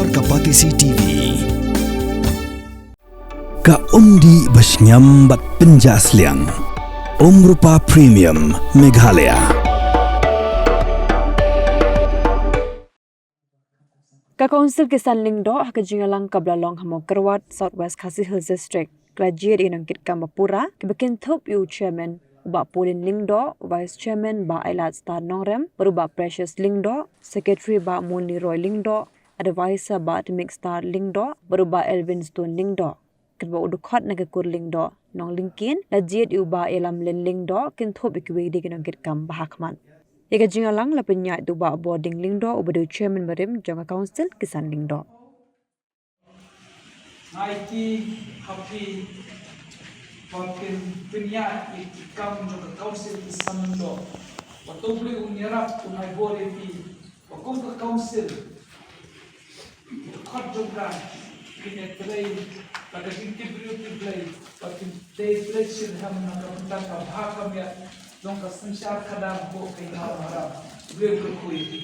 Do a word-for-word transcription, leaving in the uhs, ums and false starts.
Ka Batesi T V. Ka umdih ba shngiam bad pynjah sliang. Umrupa Premium Meghalaya. Ka Council ki san Lyngdoh ha ka jingïalang kaba la long ha Mawkyrwat, South West Khasi Hills District, ka la jied ïa ki nongkitkam ba pura kiba kynthup ïa u Chairman u Bah Paulin Lyngdoh, Vice Chairman Bah Ailad Star Nongrem, bad u Bah Precious Lyngdoh, Secretary Bah Munli Roy Lyngdoh, Advisor Bah Tmik Star Lyngdoh, bad u Bah Elvin Stone Lyngdoh. Katba u dkhot na ka kur Lyngdoh Nonglyngkien, la jied ïa u Bah Ïalamlen Lyngdoh kynthup ïa kiwei de ki nongkitkam ba ha khmat. Ïa ka jingïalang la pynïaid da u Bah Bording Lyngdoh uba dei u Chairman barim jong ka Council ki san Lyngdoh. Nga aiti ha phi ba phin pynïaid ïa ki kam jong ka Council ki san Lyngdoh. Wat U Blei un ïarap, un ai bor ïa phi ba kum ka Council, ki dkhot jong ka, kin ïatrei da ka jingtip briew tip Blei, ba kin dei Blei shitrhem na ka bynta ka bha ka miat jong ka synshar khadar hapoh ka Ïingmawharaw. U Blei un kyrkhu ïa phi.